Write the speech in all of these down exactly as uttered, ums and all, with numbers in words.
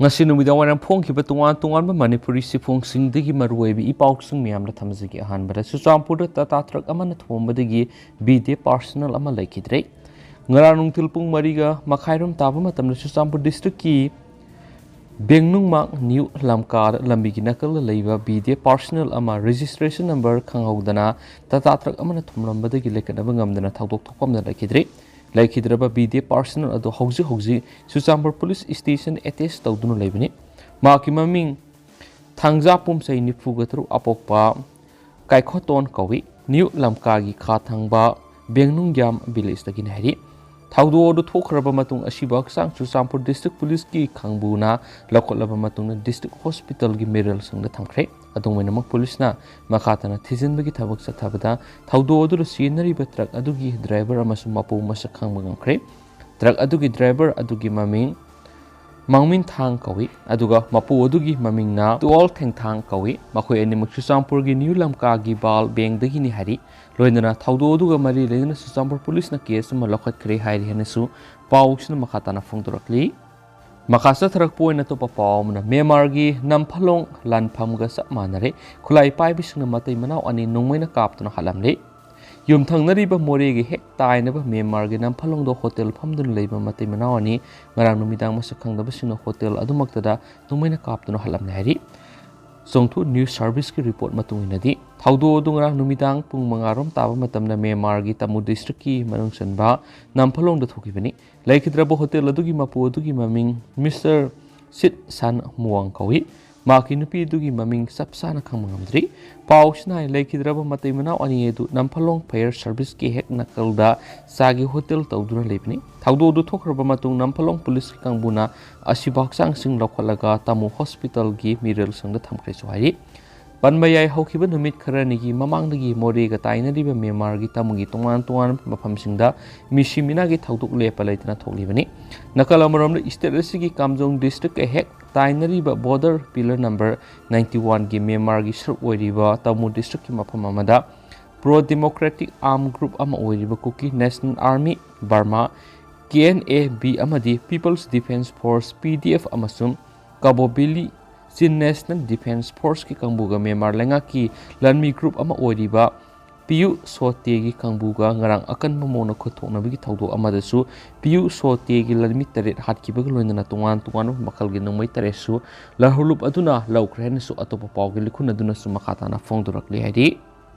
ꯉꯁꯤ ꯅꯨꯃꯤꯗꯥꯡ ꯋꯥꯏꯔꯝ ꯐꯣꯡꯈꯤꯕ ꯇꯣꯉꯥꯟ ꯇꯣꯉꯥꯟꯕ ꯃꯅꯤꯄꯨꯔꯤ ꯁꯤꯐꯣꯡꯁꯤꯡꯗꯒꯤ ꯃꯔꯨꯑꯣꯏꯕ ꯏ ꯄꯥꯎꯁꯤꯡ ꯃꯌꯥꯝꯗ ꯊꯝꯖꯒꯦ꯫ ꯑꯍꯥꯟꯕꯗ, ꯆꯨꯔꯆꯥꯟꯄꯨꯔꯗ ꯇꯥꯇꯥ ꯇ꯭ꯔꯛ ꯑꯃꯅ ꯊꯣꯝꯕꯗꯒꯤ ꯕꯤ ꯗꯤ ꯑꯦꯐ ꯄꯥꯔꯁꯅꯦꯜ ꯑꯃ ꯂꯩꯈꯤꯗ꯭ꯔꯦ꯫ ꯉꯔꯥꯡ ꯅꯨꯡꯊꯤꯜ ꯄꯨꯡ ꯃꯔꯤꯒ ꯃꯈꯥꯏꯔꯣꯝ ꯇꯥꯕ ꯃꯇꯝꯗ ꯆꯨꯔꯆꯥꯟꯄꯨꯔ ꯗꯤꯁꯇ꯭ꯔꯤꯛꯀꯤ ꯕꯦꯡꯅꯨꯡꯃꯥꯡ ꯅ꯭ꯌꯨ ꯂꯝꯀꯥꯗ ꯂꯝꯕꯤꯒꯤ ꯅꯥꯀꯜꯗ ꯂꯩꯕ ꯕꯤ ꯗꯤ ꯑꯦꯐ ꯄꯥꯔꯁꯅꯦꯜ ꯑꯃ ꯔꯦꯖꯤꯁꯇ꯭ꯔꯦꯁꯟ ꯅꯝꯕꯔ ꯈꯪꯍꯧꯗꯅ ꯇꯥꯇꯥ ꯇ꯭ꯔꯛ ꯑꯃꯅ ꯊꯣꯝꯂꯝꯕꯗꯒꯤ ꯂꯩꯈꯠꯅꯕ ꯉꯝꯗꯅ ꯊꯧꯗꯣꯛ ꯊꯣꯛꯐꯝꯗ ꯂꯩꯈꯤꯗ꯭ꯔꯦ꯫ ꯂꯩꯈꯤꯗ꯭ꯔꯕ ꯕꯤ ꯗꯤ ꯑꯦꯐ ꯄꯥꯔꯁꯅꯦꯜ ꯑꯗꯨ ꯍꯧꯖꯤꯛ ꯍꯧꯖꯤꯛ ꯆꯨꯔꯆꯥꯟꯄꯨꯔ ꯄꯨꯂꯤꯁ ꯁ꯭ꯇꯦꯁꯟ ꯑꯦꯇꯦꯆ ꯇꯧꯗꯨꯅ ꯂꯩꯕꯅꯤ꯫ ꯃꯍꯥꯛꯀꯤ ꯃꯃꯤꯡ ꯊꯥꯡꯖꯥ ꯄꯨꯝꯁꯩ ꯅꯤꯐꯨꯒ ꯇꯔꯨꯛ ꯑꯄꯣꯛꯄ ꯀꯥꯏꯈꯣꯇꯣꯟ ꯀꯧꯏ꯫ ꯅ꯭ꯌꯨ ꯂꯝꯀꯥꯒꯤ ꯈꯥ ꯊꯪꯕ ꯕꯦꯡꯅꯨꯡꯌꯥꯝ ꯚꯤꯂꯦꯖꯇꯒꯤꯅꯤ ꯍꯥꯏꯔꯤ꯫ ꯊꯧꯗꯣꯛ ꯑꯗꯨ ꯊꯣꯛꯈ꯭ꯔꯕ ꯃꯇꯨꯡ ꯑꯁꯤꯕ ꯍꯛꯆꯥꯡ ꯆꯨꯔꯆꯥꯟꯄꯨꯔ ꯗꯤꯁꯇ꯭ꯔꯤꯛ ꯄꯨꯂꯤꯁꯀꯤ ꯈꯪꯕꯨꯅ ꯂꯧꯈꯠꯂꯕ ꯃꯇꯨꯡꯗ ꯗꯤꯁꯇ꯭ꯔꯤꯛ ꯍꯣꯁꯄꯤꯇꯥꯜꯒꯤ ꯃꯤꯔꯣꯜꯁꯤꯡꯗ ꯊꯝꯈ꯭ꯔꯦ꯫ ꯑꯗꯨꯝ ꯑꯣꯏꯅꯃꯛ ꯄꯨꯂꯤꯁꯅ ꯃꯈꯥ ꯇꯥꯅ ꯊꯤꯖꯤꯟꯕꯒꯤ ꯊꯕꯛ ꯆꯠꯊꯕꯗ ꯊꯧꯗꯣꯛ ꯑꯗꯨꯗ ꯆꯦꯟꯅꯔꯤꯕ ꯇ꯭ꯔꯛ ꯑꯗꯨꯒꯤ ꯗ꯭ꯔꯥꯏꯚꯔ ꯑꯃꯁꯨꯡ ꯃꯄꯨ ꯃꯁꯛ ꯈꯪꯕ ꯉꯝꯈ꯭ꯔꯦ꯫ ꯇ꯭ꯔꯛ ꯑꯗꯨꯒꯤ ꯗ꯭ꯔꯥꯏꯚꯔ ꯑꯗꯨꯒꯤ ꯃꯃꯤꯡ ꯃꯥꯡꯃꯤꯟꯊꯥꯡ ꯀꯧꯏ, ꯑꯗꯨꯒ ꯃꯄꯨ ꯑꯗꯨꯒꯤ ꯃꯃꯤꯡꯅ ꯇꯨꯑꯣꯜ ꯊꯦꯡꯊꯥꯡ ꯀꯧꯏ꯫ ꯃꯈꯣꯏ ꯑꯅꯤꯃꯛ ꯆꯨꯔꯆꯥꯟꯄꯨꯔꯒꯤ ꯅ꯭ꯌꯨ ꯂꯝꯀꯥꯒꯤ ꯕꯥꯜ ꯕꯦꯡꯗꯒꯤꯅꯤ ꯍꯥꯏꯔꯤ꯫ ꯂꯣꯏꯅꯅ ꯊꯧꯗꯣꯛ ꯑꯗꯨꯒ ꯃꯔꯤ ꯂꯩꯅꯅ ꯆꯨꯔꯆꯥꯟꯄꯨꯔ ꯄꯨꯂꯤꯁꯅ ꯀꯦꯁ ꯑꯃ ꯂꯧꯈꯠꯈ꯭ꯔꯦ ꯍꯥꯏꯔꯤ ꯍꯥꯏꯅꯁꯨ ꯄꯥꯎꯁꯤꯅ ꯃꯈꯥ ꯇꯥꯅ ꯐꯣꯡꯗꯣꯔꯛꯂꯤ꯫ ꯃꯈꯥ ꯆꯠꯊꯔꯛꯄ ꯑꯣꯏꯅ ꯑꯇꯣꯞꯄ ꯄꯥꯎ ꯑꯃꯅ, ꯃ꯭ꯌꯥꯟꯃꯥꯔꯒꯤ ꯅꯝꯐꯂꯣꯡ ꯂꯥꯟꯐꯝꯒ ꯆꯞ ꯃꯥꯟꯅꯔꯦ꯫ ꯈꯨꯠꯂꯥꯏ ꯄꯥꯏꯕꯁꯤꯡꯅ ꯃꯇꯩ ꯃꯅꯥꯎ ꯑꯅꯤ ꯅꯣꯡꯃꯩꯅ ꯀꯥꯞꯇꯨꯅ ꯍꯥꯠꯂꯝꯂꯦ꯫ ꯌꯨꯝꯊꯪꯅꯔꯤꯕ ꯃꯣꯔꯦꯒꯤ ꯍꯦꯛ ꯇꯥꯏꯅꯕ ꯃ꯭ꯌꯥꯟꯃꯥꯔꯒꯤ ꯅꯝꯐꯂꯣꯡꯗ ꯍꯣꯇꯦꯜ ꯐꯝꯗꯨꯅ ꯂꯩꯕ ꯃꯇꯩ ꯃꯅꯥꯎ ꯑꯅꯤ ꯉꯔꯥꯡ ꯅꯨꯃꯤꯗꯥꯡ ꯃꯁꯛ ꯈꯪꯗꯕꯁꯤꯡꯅ ꯍꯣꯇꯦꯜ ꯑꯗꯨꯃꯛꯇꯗ ꯅꯣꯡꯃꯩꯅ ꯀꯥꯞꯇꯨꯅ ꯍꯥꯠꯂꯝꯂꯦ ꯍꯥꯏꯔꯤ꯫ ꯆꯣꯡꯊꯨ ꯅ꯭ꯌꯨꯁ ꯁꯥꯔꯚꯤꯁꯀꯤ ꯔꯤꯄꯣꯔꯠ ꯃꯇꯨꯡ ꯏꯟꯅꯗꯤ, ꯊꯧꯗꯣꯛ ꯑꯗꯨ ꯉꯔꯥꯡ ꯅꯨꯃꯤꯗꯥꯡ ꯄꯨꯡ ꯃꯉꯥ ꯔꯣꯝ ꯇꯥꯕ ꯃꯇꯝꯗ ꯃ꯭ꯌꯥꯟꯃꯥꯔꯒꯤ ꯇꯥꯃꯨ ꯗꯤꯁꯇ꯭ꯔꯤꯛꯀꯤ ꯃꯅꯨꯡ ꯆꯟꯕ ꯅꯝꯐꯂꯣꯡꯗ ꯊꯣꯛꯈꯤꯕꯅꯤ꯫ ꯂꯩꯈꯤꯗ꯭ꯔꯕ ꯍꯣꯇꯦꯜ ꯑꯗꯨꯒꯤ ꯃꯄꯨ ꯑꯗꯨꯒꯤ ꯃꯃꯤꯡ ꯃꯤꯁꯇꯔ ꯁꯤꯠ ꯁꯟ ꯃꯨꯋꯥꯡ ꯀꯧꯏ꯫ ꯃꯍꯥꯛꯀꯤ ꯅꯨꯄꯤ ꯑꯗꯨꯒꯤ ꯃꯃꯤꯡ ꯆꯞ ꯆꯥꯅ ꯈꯪꯕ ꯉꯝꯗ꯭ꯔꯤ꯫ ꯄꯥꯎꯁꯤꯅ ꯍꯥꯏ, ꯂꯩꯈꯤꯗ꯭ꯔꯕ ꯃꯇꯩ ꯃꯅꯥꯎ ꯑꯅꯤ ꯑꯗꯨ ꯅꯝꯐꯂꯣꯡ ꯐꯥꯌꯔ ꯁꯥꯔꯚꯤꯁꯀꯤ ꯍꯦꯛ ꯅꯥꯀꯜꯗ ꯆꯥꯒꯤ ꯍꯣꯇꯦꯜ ꯇꯧꯗꯨꯅ ꯂꯩꯕꯅꯤ꯫ ꯊꯧꯗꯣꯛ ꯑꯗꯨ ꯊꯣꯛꯈ꯭ꯔꯕ ꯃꯇꯨꯡ ꯅꯝꯐꯂꯣꯡ ꯄꯨꯂꯤꯁꯀꯤ ꯀꯥꯡꯕꯨꯅ ꯑꯁꯤꯕ ꯍꯛꯆꯥꯡꯁꯤꯡ ꯂꯧꯈꯠꯂꯒ ꯇꯥꯃꯨ ꯍꯣꯁꯄꯤꯇꯥꯜꯒꯤ ꯃꯤꯔꯣꯜꯁꯤꯡꯗ ꯊꯝꯈ꯭ꯔꯦꯁꯨ ꯍꯥꯏꯔꯤ꯫ ꯄꯟꯕ ꯌꯥꯏ, ꯍꯧꯈꯤꯕ ꯅꯨꯃꯤꯠ ꯈꯔꯅꯤꯒꯤ ꯃꯃꯥꯡꯗꯒꯤ ꯃꯣꯔꯦꯒ ꯇꯥꯏꯅꯔꯤꯕ ꯃ꯭ꯌꯥꯟꯃꯥꯔꯒꯤ ꯇꯥꯃꯨꯒꯤ ꯇꯣꯉꯥꯟ ꯇꯣꯉꯥꯟꯕ ꯃꯐꯝꯁꯤꯡꯗ ꯃꯤꯁꯤ ꯃꯤꯅꯥꯒꯤ ꯊꯧꯗꯣꯛ ꯂꯦꯞꯄ ꯂꯩꯇꯅ ꯊꯣꯛꯂꯤꯕꯅꯤ꯫ ꯅꯥꯀꯜ ꯑꯃꯔꯣꯝꯗ, ꯏꯁꯇꯦꯠ ꯑꯁꯤꯒꯤ ꯀꯥꯝꯖꯣꯡ ꯗꯤꯁꯇ꯭ꯔꯤꯛꯀ ꯍꯦꯛ ꯇꯥꯏꯅꯔꯤꯕ ꯕꯣꯔꯗꯔ ꯄꯤꯂꯔ ꯅꯝꯕꯔ ꯅꯥꯏꯟꯇꯤ ꯋꯥꯟꯒꯤ ꯃ꯭ꯌꯥꯟꯃꯥꯔꯒꯤ ꯁꯔꯨꯛ ꯑꯣꯏꯔꯤꯕ ꯇꯥꯃꯨ ꯗꯤꯁꯇ꯭ꯔꯤꯛꯀꯤ ꯃꯐꯝ ꯑꯃꯗ ꯄ꯭ꯔꯣ ꯗꯦꯃꯣꯀ꯭ꯔꯦꯇꯤꯛ ꯑꯥꯔꯝ ꯒ꯭ꯔꯨꯞ ꯑꯃ ꯑꯣꯏꯔꯤꯕ Kuki national army, Burma, K N A B ꯑꯃꯗꯤ People's Defence Force, P D F, ꯑꯃꯁꯨꯡ ꯀꯕꯣꯕꯤꯂꯤ ꯆꯤꯟ National Defence Forceꯀꯤ ꯀꯥꯡꯕꯨꯒ ꯃ꯭ꯌꯥꯟꯃꯥꯔ ꯂꯩꯉꯥꯛꯀꯤ ꯂꯥꯟꯃꯤ group ꯑꯃ ꯑꯣꯏꯔꯤꯕ ꯄꯤꯌꯨ ꯁꯣꯇꯦꯒꯤ ꯀꯥꯡꯕꯨꯒ ꯉꯔꯥꯡ ꯑꯀꯟꯕ ꯃꯑꯣꯡꯗ ꯈꯨꯠ ꯊꯣꯛꯅꯕꯒꯤ ꯊꯧꯗꯣꯛ ꯑꯃꯗꯁꯨ ꯄꯤꯌꯨ ꯁꯣꯇꯦꯒꯤ ꯂꯥꯟꯃꯤ ꯇꯔꯦꯠ ꯍꯥꯠꯈꯤꯕꯒ ꯂꯣꯏꯅꯅ ꯇꯣꯉꯥꯟ ꯇꯣꯉꯥꯟꯕ ꯃꯈꯜꯒꯤ ꯅꯣꯡꯃꯩ ꯇꯔꯦꯠꯁꯨ ꯂꯥꯜꯍꯧꯂꯨꯞ ꯑꯗꯨꯅ ꯂꯧꯈ꯭ꯔꯦ ꯍꯥꯏꯅꯁꯨ ꯑꯇꯣꯞꯄ ꯄꯥꯎꯒꯤ ꯂꯤꯈꯨꯟ ꯑꯗꯨꯅꯁꯨ ꯃꯈꯥ ꯇꯥꯅ ꯐꯣꯡꯗꯣꯔꯛꯂꯤ ꯍꯥꯏꯔꯤ꯫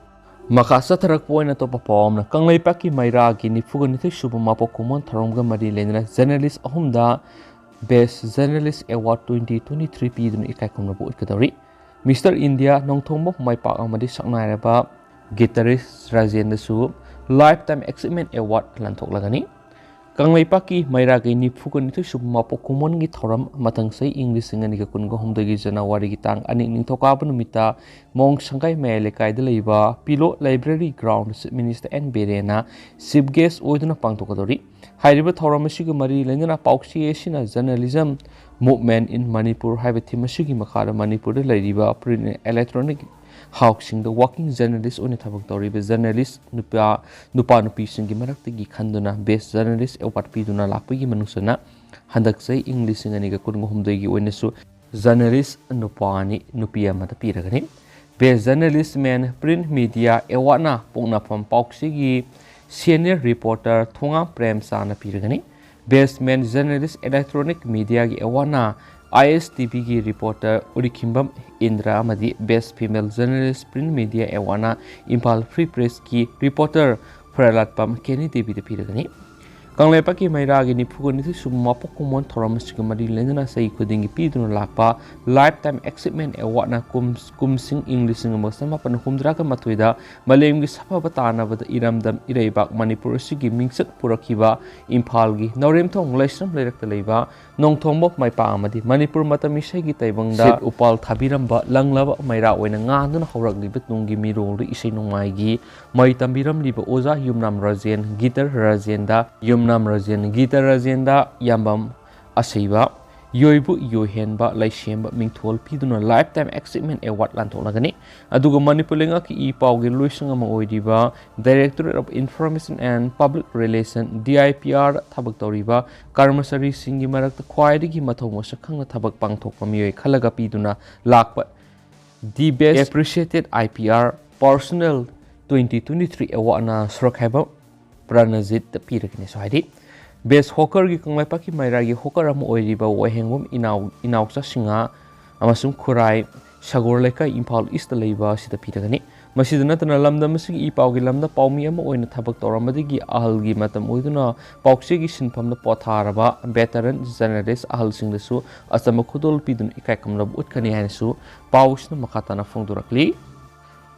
ꯃꯈꯥ ꯆꯠꯊꯔꯛꯄ ꯑꯣꯏꯅ ꯑꯇꯣꯞꯄ ꯄꯥꯎ ꯑꯃꯅ, ꯀꯪꯂꯩꯄꯥꯛꯀꯤ ꯃꯩꯔꯥꯒꯤ ꯅꯤꯐꯨꯒ ꯅꯤꯊꯣꯏ ꯁꯨꯕ ꯃꯄꯣꯛ ꯀꯨꯝꯑꯣꯟ ꯊꯧꯔꯝꯒ ꯃꯔꯤ ꯂꯩꯅꯅ journalist ꯑꯍꯨꯝꯗ Best Journalist Award twenty twenty-three ꯄꯤꯗꯨꯅ ꯏꯀꯥꯏ ꯈꯨꯝꯅꯕ ꯎꯠꯀꯗꯧꯔꯤ꯫ Mister India ꯅꯣꯡꯊꯣꯡꯕ ꯃꯥꯏꯄꯥꯛ ꯑꯃꯗꯤ ꯁꯛꯅꯥꯏꯔꯕ guitarist ꯔꯥꯖꯦꯟꯗꯁꯨ Lifetime Achievement Award ꯂꯥꯟꯊꯣꯛꯂꯒꯅꯤ꯫ ꯀꯪꯂꯩꯄꯥꯛꯀꯤ ꯃꯩꯔꯥꯒꯤ ꯅꯤꯐꯨꯒ ꯅꯤꯊꯣꯏ ꯁꯨꯕ ꯃꯄꯣꯛ ꯀꯨꯝꯑꯣꯟꯒꯤ ꯊꯧꯔꯝ ꯃꯊꯪ ꯆꯍꯤ ꯏꯪ ꯂꯤꯁꯤꯡ ꯑꯅꯤꯒ ꯀꯨꯟꯒ ꯍꯨꯝꯗꯣꯏꯒꯤ ꯖꯅꯋꯥꯔꯤꯒꯤ ꯇꯥꯡ ꯑꯅꯤ ꯅꯤꯡꯊꯧꯀꯥꯕ ꯅꯨꯃꯤꯠꯇ ꯃꯣꯡ ꯁꯪꯒꯥꯏ ꯃꯌꯥꯏ ꯂꯩꯀꯥꯏꯗ ꯂꯩꯕ ꯄꯤꯂꯣ Library Ground Chief Minister N ꯕꯤꯔꯦꯟꯅ Chief Guest ꯑꯣꯏꯗꯨꯅ ꯄꯥꯡꯊꯣꯛꯀꯗꯧꯔꯤ꯫ ꯍꯥꯏꯔꯤꯕ ꯊꯧꯔꯝ ꯑꯁꯤꯒ ꯃꯔꯤ ꯂꯩꯅꯅ ꯄꯥꯎꯆꯦ ꯑꯁꯤꯅ Journalism Movement in Manipur ꯍꯥꯏꯕ theme ꯑꯁꯤꯒꯤ ꯃꯈꯥꯗ ꯃꯅꯤꯄꯨꯔꯗ ꯂꯩꯔꯤꯕ print and electronic ꯍꯥꯎꯁꯤꯡꯗ working journalist ꯑꯣꯏꯅ ꯊꯕꯛ ꯇꯧꯔꯤꯕ journalist ꯅꯨꯄꯥ, ꯅꯨꯄꯥ ꯅꯨꯄꯤꯁꯤꯡꯒꯤ ꯃꯔꯛꯇꯒꯤ ꯈꯟꯗꯨꯅ Best Journalist Award ꯄꯤꯗꯨꯅ ꯂꯥꯛꯄꯒꯤ ꯃꯅꯨꯡꯁꯟꯅ ꯍꯟꯗꯛ ꯆꯍꯤ ꯏꯪ ꯂꯤꯁꯤꯡ ꯑꯅꯤꯒ ꯀꯨꯟꯒ ꯍꯨꯝꯗꯣꯏꯒꯤ ꯑꯣꯏꯅꯁꯨ journalist ꯅꯨꯄꯥ ꯑꯅꯤ, ꯅꯨꯄꯤ ꯑꯃꯗ ꯄꯤꯔꯒꯅꯤ꯫ Best Journalist Men Print Media Awardꯅ ꯄꯣꯛꯅꯐꯝ ꯄꯥꯎꯆꯦꯒꯤ senior reporter ꯊꯣꯉꯥꯝ ꯄ꯭ꯔꯦꯝꯆꯥꯅ ꯄꯤꯔꯒꯅꯤ꯫ Best Men Journalist Electronic Mediaꯒꯤ awardꯅ ꯑꯥꯏ ꯑꯦꯁ ꯇꯤ ꯚꯤꯒꯤ reporter ꯎꯔꯤꯈꯤꯝꯕꯝ ꯏꯟꯗ꯭ꯔ ꯑꯃꯗꯤ Best Female Journalist Print Media Awardꯅ Imphal Free Pressꯀꯤ reporter ꯐꯔꯥꯂꯥꯠꯄꯝ ꯀꯦꯅꯤ ꯗꯦꯕꯤꯗ ꯄꯤꯔꯒꯅꯤ꯫ ꯀꯪꯂꯩꯄꯥꯛꯀꯤ ꯃꯩꯔꯥꯒꯤ ꯅꯤꯐꯨꯒ ꯅꯤꯊꯣꯏ ꯁꯨꯕ ꯃꯄꯣꯛ ꯀꯨꯝꯑꯣꯟ ꯊꯧꯔꯝ ꯑꯁꯤꯒ ꯃꯔꯤ ꯂꯩꯅꯅ ꯆꯍꯤ ꯈꯨꯗꯤꯡꯒꯤ ꯄꯤꯗꯨꯅ ꯂꯥꯛꯄ Lifetime Achievement Awardꯅ ꯀꯨꯝ-, ꯀꯨꯝꯁꯤꯡ ꯏꯪ ꯂꯤꯁꯤꯡ ꯑꯃꯒ ꯆꯃꯥꯄꯟ ꯍꯨꯝꯗ꯭ꯔꯥꯒ ꯃꯥꯊꯣꯏꯗ ꯃꯥꯂꯦꯝꯒꯤ ꯁꯥꯐꯕ ꯇꯥꯟꯅꯕꯗ ꯏꯔꯝꯗꯝ ꯏꯔꯩꯕꯥꯛ ꯃꯅꯤꯄꯨꯔ ꯑꯁꯤꯒꯤ ꯃꯤꯡꯆꯠ ꯄꯨꯔꯛꯈꯤꯕ ꯏꯝꯐꯥꯜꯒꯤ ꯅꯥꯎꯔꯦꯝꯊꯣꯡ ꯂꯥꯏꯁ꯭ꯔꯝ ꯂꯩꯔꯛꯇ ꯂꯩꯕ ꯅꯣꯡꯊꯣꯡꯕ ꯃꯥꯏꯄꯥꯛ ꯑꯃꯗꯤ ꯃꯅꯤꯄꯨꯔ ꯃꯇꯝ ꯏꯁꯩꯒꯤ ꯇꯥꯏꯕꯪꯗ ꯁꯦꯠ ꯎꯄꯥꯜ ꯊꯥꯕꯤꯔꯝꯕ ꯂꯪꯂꯕ ꯃꯩꯔꯥ ꯑꯣꯏꯅ ꯉꯥꯟꯗꯨꯅ ꯍꯧꯔꯛꯂꯤꯕ ꯇꯨꯡꯒꯤ ꯃꯤꯔꯣꯜꯗ ꯏꯁꯩ ꯅꯣꯡꯃꯥꯏꯒꯤ ꯃꯍꯩ ꯇꯝꯕꯤꯔꯝꯂꯤꯕ ꯑꯣꯖꯥ ꯌꯨꯝꯅꯥꯝ ꯔꯥꯖꯦꯟ, guitar ꯔꯥꯖꯦꯟꯗ ꯌꯨꯝꯅꯥꯝ ꯔꯥꯖꯦꯟ, guitar ꯔꯥꯖꯦꯟꯗ ꯌꯥꯝꯕꯝ ꯑꯁꯩꯕ, ꯌꯣꯏꯕꯨ ꯌꯣꯏꯍꯦꯟꯕ ꯂꯩꯁꯦꯝꯕ ꯃꯤꯡꯊꯣꯜ ꯄꯤꯗꯨꯅ Lifetime Achievement Award ꯂꯥꯟꯊꯣꯛꯂꯒꯅꯤ꯫ ꯑꯗꯨꯒ ꯃꯅꯤꯄꯨꯔ ꯂꯩꯉꯥꯛꯀꯤ ꯏ ꯄꯥꯎꯒꯤ ꯂꯣꯏꯁꯪ ꯑꯃ ꯑꯣꯏꯔꯤꯕ Directorate of Information and Public Relation, D I P R, ꯊꯕꯛ ꯇꯧꯔꯤꯕ ꯀꯔꯃꯆꯥꯔꯤꯁꯤꯡꯒꯤ ꯃꯔꯛꯇ ꯈ꯭ꯋꯥꯏꯗꯒꯤ ꯃꯊꯧ ꯃꯁꯛ ꯈꯪꯅ ꯊꯕꯛ ꯄꯥꯡꯊꯣꯛꯄ ꯃꯤꯑꯣꯏ ꯈꯜꯂꯒ ꯄꯤꯗꯨꯅ ꯂꯥꯛꯄ The Best Appreciated I P R Personnel twenty twenty-three Awardꯅ ꯁꯨꯔꯈꯥꯏꯕꯝ ꯄ꯭ꯔꯅꯖꯤꯠꯇ ꯄꯤꯔꯒꯅꯤꯁꯨ ꯍꯥꯏꯔꯤ꯫ Best Hawkerꯒꯤ ꯀꯪꯂꯩꯄꯥꯛꯀꯤ ꯃꯩꯔꯥꯒꯤ hawker ꯑꯃ ꯑꯣꯏꯔꯤꯕ ꯋꯥꯍꯦꯡꯕꯝ ꯏꯅꯥꯎ, ꯏꯅꯥꯎꯆꯥ ꯁꯤꯡꯍ ꯑꯃꯁꯨꯡ ꯈꯨꯔꯥꯏ ꯁꯒꯣꯔ ꯂꯩꯀꯥꯏ, ꯏꯝꯐꯥꯜ ꯏꯁꯇ ꯂꯩꯕ ꯑꯁꯤꯗ ꯄꯤꯔꯒꯅꯤ꯫ ꯃꯁꯤꯗ ꯅꯠꯇꯅ ꯂꯝꯗꯝ ꯑꯁꯤꯒꯤ ꯏ ꯄꯥꯎꯒꯤ ꯂꯝꯗ ꯄꯥꯎꯃꯤ ꯑꯃ ꯑꯣꯏꯅ ꯊꯕꯛ ꯇꯧꯔꯝꯕꯗꯒꯤ ꯑꯍꯜꯒꯤ ꯃꯇꯝ ꯑꯣꯏꯗꯨꯅ ꯄꯥꯎꯆꯦꯒꯤ ꯁꯤꯟꯐꯝꯗ ꯄꯣꯊꯥꯔꯕ veteran journalist ꯑꯍꯜꯁꯤꯡꯗꯁꯨ ꯑꯆꯝꯕ ꯈꯨꯗꯣꯜ ꯄꯤꯗꯨꯅ ꯏꯀꯥꯏ ꯈꯨꯝꯅꯕ ꯎꯠꯀꯅꯤ ꯍꯥꯏꯅꯁꯨ ꯄꯥꯎꯁꯤꯅ ꯃꯈꯥ ꯇꯥꯅ ꯐꯣꯡꯗꯣꯔꯛꯂꯤ꯫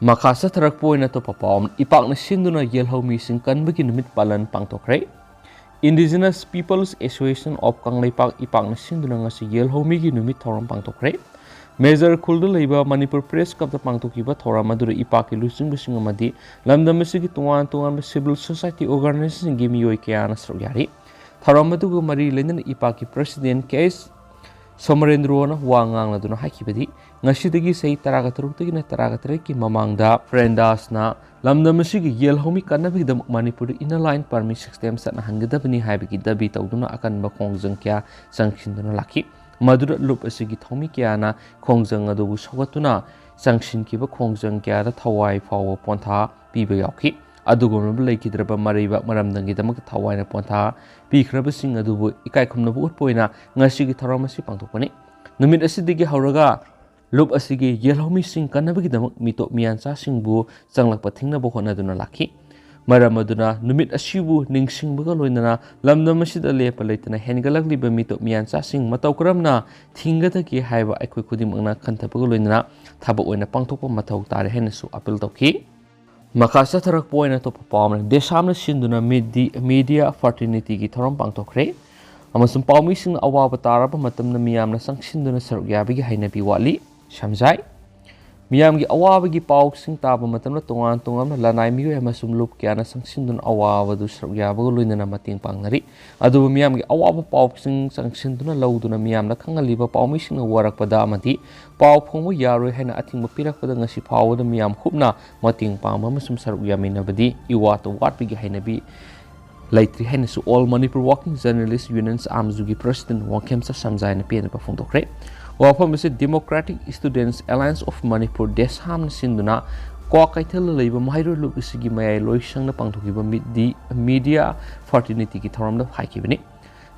ꯃꯈꯥ ꯆꯠꯊꯔꯛꯄ ꯑꯣꯏꯅ ꯑꯇꯣꯞꯄ ꯄꯥꯎ ꯑꯃ, ꯏꯄꯥꯛꯅ ꯁꯤꯟꯗꯨꯅ ꯌꯦꯜꯍꯧꯃꯤꯁꯤꯡ ꯀꯟꯕꯒꯤ ꯅꯨꯃꯤꯠ ꯄꯥꯂꯟ ꯄꯥꯡꯊꯣꯛꯈ꯭ꯔꯦ꯫ Indigenous Peoples Association of Kangleipak, ꯏꯄꯥꯛꯅ ꯁꯤꯟꯗꯨꯅ ꯉꯁꯤ ꯌꯦꯜꯍꯧꯃꯤꯒꯤ ꯅꯨꯃꯤꯠ ꯊꯧꯔꯝ ꯄꯥꯡꯊꯣꯛꯈ꯭ꯔꯦ꯫ ꯃꯦꯖꯔ ꯈꯨꯜꯗ ꯂꯩꯕ ꯃꯅꯤꯄꯨꯔ Press Clubꯇ ꯄꯥꯡꯊꯣꯛꯈꯤꯕ ꯊꯧꯔꯝ ꯑꯗꯨꯗ ꯏꯄꯥꯛꯀꯤ ꯂꯨꯆꯤꯡꯕꯁꯤꯡ ꯑꯃꯗꯤ ꯂꯝꯗꯝ ꯑꯁꯤꯒꯤ ꯇꯣꯉꯥꯟ ꯇꯣꯉꯥꯟꯕ civil society organizationꯒꯤ ꯃꯤꯑꯣꯏ ꯀꯌꯥꯅ ꯁꯔꯨꯛ ꯌꯥꯔꯤ꯫ ꯊꯧꯔꯝ ꯑꯗꯨꯒ ꯃꯔꯤ ꯂꯩꯅꯅ ꯏꯄꯥꯛꯀꯤ President ꯀꯦ ꯑꯦꯁ ꯁꯣꯃꯔꯦꯟꯗ꯭ꯔꯣꯅ ꯋꯥ ꯉꯥꯡꯂꯗꯨꯅ ꯍꯥꯏꯈꯤꯕꯗꯤ, ꯉꯁꯤꯗꯒꯤ ꯆꯍꯤ ꯇꯔꯥꯒ ꯇꯔꯨꯛꯇꯒꯤꯅ ꯇꯔꯥꯒ ꯇꯔꯦꯠꯀꯤ ꯃꯃꯥꯡꯗ ꯐ꯭ꯔꯦꯟꯗꯥꯁꯅ ꯂꯝꯗꯝ ꯑꯁꯤꯒꯤ ꯌꯦꯜꯍꯧꯃꯤ ꯀꯟꯅꯕꯒꯤꯗꯃꯛ ꯃꯅꯤꯄꯨꯔꯗ Inner Line Permit System ꯆꯠꯅꯍꯟꯒꯗꯕꯅꯤ ꯍꯥꯏꯕꯒꯤ ꯗꯥꯕꯤ ꯇꯧꯗꯨꯅ ꯑꯀꯟꯕ ꯈꯣꯡꯖꯪ ꯀꯌꯥ ꯆꯪꯁꯤꯟꯗꯨꯅ ꯂꯥꯛꯈꯤ꯫ ꯃꯗꯨꯗ ꯂꯨꯞ ꯑꯁꯤꯒꯤ ꯊꯧꯃꯤ ꯀꯌꯥꯅ ꯈꯣꯡꯖꯪ ꯑꯗꯨꯕꯨ ꯁꯧꯒꯠꯇꯨꯅ ꯆꯪꯁꯤꯟꯈꯤꯕ ꯈꯣꯡꯖꯪ ꯀꯌꯥꯗ ꯊꯋꯥꯏ ꯐꯥꯎꯕ ꯄꯣꯟꯊꯥ ꯄꯤꯕ ꯌꯥꯎꯈꯤ꯫ ꯑꯗꯨꯒꯨꯝꯂꯕ ꯂꯩꯈꯤꯗ꯭ꯔꯕ ꯃꯔꯩꯕꯥꯛ ꯃꯔꯝꯗꯝꯒꯤꯗꯃꯛꯇ ꯊꯋꯥꯏꯅ ꯄꯣꯟꯊꯥ ꯄꯤꯈ꯭ꯔꯕꯁꯤꯡ ꯑꯗꯨꯕꯨ ꯏꯀꯥꯏ ꯈꯨꯝꯅꯕ ꯎꯠꯄ ꯑꯣꯏꯅ ꯉꯁꯤꯒꯤ ꯊꯧꯔꯝ ꯑꯁꯤ ꯄꯥꯡꯊꯣꯛꯄꯅꯤ꯫ ꯅꯨꯃꯤꯠ ꯑꯁꯤꯗꯒꯤ ꯍꯧꯔꯒ ꯂꯨꯞ ꯑꯁꯤꯒꯤ ꯌꯦꯜꯍꯧꯃꯤꯁꯤꯡ ꯀꯟꯅꯕꯒꯤꯗꯃꯛ ꯃꯤꯇꯣꯞ ꯃꯤꯌꯥꯟꯆꯥꯁꯤꯡꯕꯨ ꯆꯪꯂꯛꯄ ꯊꯤꯡꯅꯕ ꯍꯣꯠꯅꯗꯨꯅ ꯂꯥꯛꯈꯤ꯫ ꯃꯔꯝ ꯑꯗꯨꯅ ꯅꯨꯃꯤꯠ ꯑꯁꯤꯕꯨ ꯅꯤꯡꯁꯤꯡꯕꯒ ꯂꯣꯏꯅꯅ ꯂꯝꯗꯝ ꯑꯁꯤꯗ ꯂꯦꯞꯄ ꯂꯩꯇꯅ ꯍꯦꯟꯒꯠꯂꯛꯂꯤꯕ ꯃꯤꯇꯣꯞ ꯃꯤꯌꯥꯟꯆꯥꯁꯤꯡ ꯃꯇꯧ ꯀꯔꯝꯅ ꯊꯤꯡꯒꯗꯒꯦ ꯍꯥꯏꯕ ꯑꯩꯈꯣꯏ ꯈꯨꯗꯤꯡꯃꯛꯅ ꯈꯟꯊꯕꯒ ꯂꯣꯏꯅꯅ ꯊꯕꯛ ꯑꯣꯏꯅ ꯄꯥꯡꯊꯣꯛꯄ ꯃꯊꯧ ꯇꯥꯔꯦ ꯍꯥꯏꯅꯁꯨ ꯑꯄꯤꯜ ꯇꯧꯈꯤ꯫ ꯃꯈꯥ ꯆꯠꯊꯔꯛꯄ ꯑꯣꯏꯅ ꯑꯇꯣꯞꯄ ꯄꯥꯎ ꯑꯃꯅ, ꯗꯦꯁꯥꯝꯅ ꯁꯤꯟꯗꯨꯅ ꯃꯤꯗꯤ-, media fraternityꯒꯤ ꯊꯧꯔꯝ ꯄꯥꯡꯊꯣꯛꯈ꯭ꯔꯦ ꯑꯃꯁꯨꯡ ꯄꯥꯎꯃꯤꯁꯤꯡꯅ ꯑꯋꯥꯕ ꯇꯥꯔꯕ ꯃꯇꯝꯗ ꯃꯤꯌꯥꯝꯅ ꯆꯪꯁꯤꯟꯗꯨꯅ ꯁꯔꯨꯛ ꯌꯥꯕꯒꯤ ꯍꯩꯅꯕꯤ ꯋꯥꯠꯂꯤ꯫ ꯁꯝꯖꯥꯏ꯫ ꯃꯤꯌꯥꯝꯒꯤ ꯑꯋꯥꯕꯒꯤ ꯄꯥꯎꯁꯤꯡ ꯇꯥꯕ ꯃꯇꯝꯗ ꯇꯣꯉꯥꯟ ꯇꯣꯉꯥꯟꯕ ꯂꯅꯥꯏ ꯃꯤꯑꯣꯏ ꯑꯃꯁꯨꯡ ꯂꯨꯞ ꯀꯌꯥꯅ ꯆꯪꯁꯤꯟꯗꯨꯅ ꯑꯋꯥꯕꯗꯨ ꯁꯔꯨꯛ ꯌꯥꯕꯒ ꯂꯣꯏꯅꯅ ꯃꯇꯦꯡ ꯄꯥꯡꯅꯔꯤ꯫ ꯑꯗꯨꯕꯨ ꯃꯤꯌꯥꯝꯒꯤ ꯑꯋꯥꯕ ꯄꯥꯎꯁꯤꯡ ꯆꯪꯁꯤꯟꯗꯨꯅ ꯂꯧꯗꯨꯅ ꯃꯤꯌꯥꯝꯅ ꯈꯪꯍꯜꯂꯤꯕ ꯄꯥꯎꯃꯤꯁꯤꯡꯅ ꯋꯥꯔꯛꯄꯗ ꯑꯃꯗꯤ ꯄꯥꯎ ꯐꯣꯡꯕ ꯌꯥꯔꯣꯏ ꯍꯥꯏꯅ ꯑꯊꯤꯡꯕ ꯄꯤꯔꯛꯄꯗ ꯉꯁꯤ ꯐꯥꯎꯕꯗ ꯃꯤꯌꯥꯝ ꯍꯨꯞꯅ ꯃꯇꯦꯡ ꯄꯥꯡꯕ ꯑꯃꯁꯨꯡ ꯁꯔꯨꯛ ꯌꯥꯃꯤꯟꯅꯕꯗꯤ ꯏꯋꯥꯠꯇ ꯋꯥꯠꯄꯒꯤ ꯍꯩꯅꯕꯤ ꯂꯩꯇ꯭ꯔꯤ ꯍꯥꯏꯅꯁꯨ All Manipur Working Journalist Union, ꯑꯥꯝꯖꯨꯒꯤ president Wangkhemcha ꯁꯝꯖꯥꯏꯅ ꯄꯦꯟꯗꯕ ꯐꯣꯡꯗꯣꯛꯈ꯭ꯔꯦ꯫ ꯋꯥꯐꯝ ꯑꯁꯤ Democratic Students Alliance of Manipur, ꯗꯦꯁꯥꯝꯅ ꯁꯤꯟꯗꯨꯅ ꯀ꯭ꯋꯥꯀꯩꯊꯦꯜꯗ ꯂꯩꯕ ꯃꯍꯩꯔꯣꯏ ꯂꯨꯞ ꯑꯁꯤꯒꯤ ꯃꯌꯥꯏ ꯂꯣꯏꯁꯪꯅ ꯄꯥꯡꯊꯣꯛꯈꯤꯕ ꯃꯤꯗꯤ-, media fraternityꯒꯤ ꯊꯧꯔꯝꯗ ꯍꯥꯏꯈꯤꯕꯅꯤ꯫